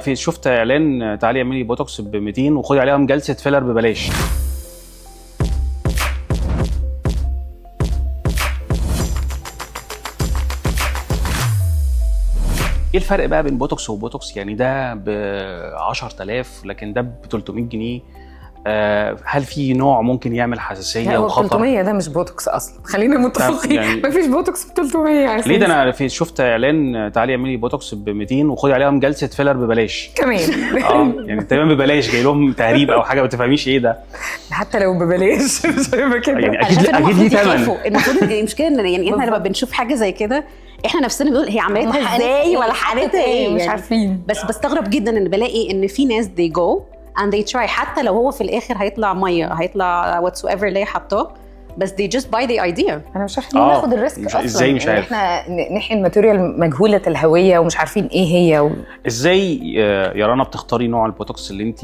في شفت اعلان تعالي اعملي بوتوكس ب 200 وخدي عليهم جلسه filler ببلاش. ايه الفرق بقى بين بوتوكس وبوتوكس؟ يعني ده ب 10,000 لكن ده ب 300 جنيه. هل في نوع ممكن يعمل حساسية لا، هو وخطر؟ 300 ده مش بوتوكس اصلا، خلينا متفقين. مفيش بوتوكس ب 300 يا ليه ده؟ أساس. انا في شفت اعلان تعالي اعملي بوتوكس ب 200 وخدي عليهم جلسه filler ببلاش. كمان. يعني تقريبا ببلاش، جاي لهم تهريب او حاجه، ما تفهميش ايه ده. حتى لو ببلاش مش هيبقى كده. يعني أنا اكيد شايفة إن اكيد ليه المفروض ثمن. يخافوا. المفروض المشكلة ان يعني احنا لما بنشوف حاجة زي كده احنا نفسنا بنقول هي عملتها ازاي ولا حقنتها ايه مش يعني. عارفين. بس بستغرب جدا ان بلاقي ان في ناس they go and they try، حتى لو هو في الاخر هيطلع مية هيطلع whatsoever اللي هي حطاه، بس they just buy the idea. انا مش عارفه ليه ناخد ال risk اصلا. ازاي مش إن عارف. احنا نحقن material مجهولة الهوية ومش عارفين ايه هي ازاي يا رنا بتختاري نوع البوتوكس اللي انت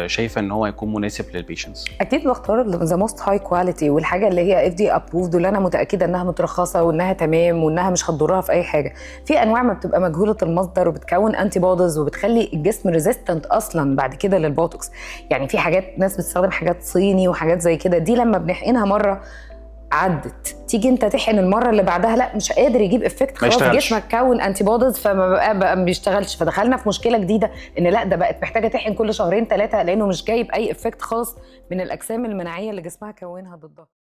شايفه ان هو هيكون مناسب لل patients؟ اكيد بختار the most high quality والحاجة اللي هي FDA approved واللي انا متاكدة انها مترخصه وانها تمام وانها مش هتضرها في اي حاجه. في انواع ما بتبقى مجهولة المصدر وبتكون antibodies وبتخلي الجسم resistant اصلا بعد كده للبوتوكس. يعني في حاجات ناس بتستخدم حاجات صيني وحاجات زي كده، دي لما بنحقنها مرة عدت، تيجي انت تحقن المرة اللي بعدها لا مش قادر يجيب effect، خلاص يشتغلش. جسمك كون antibodies فما بقى ما بيشتغلش. فدخلنا في مشكلة جديدة ان لا ده بقت محتاجه تحقن كل شهرين ثلاثة لانه مش جايب اي effect خالص من الاجسام المناعية اللي جسمها كونها ضدها.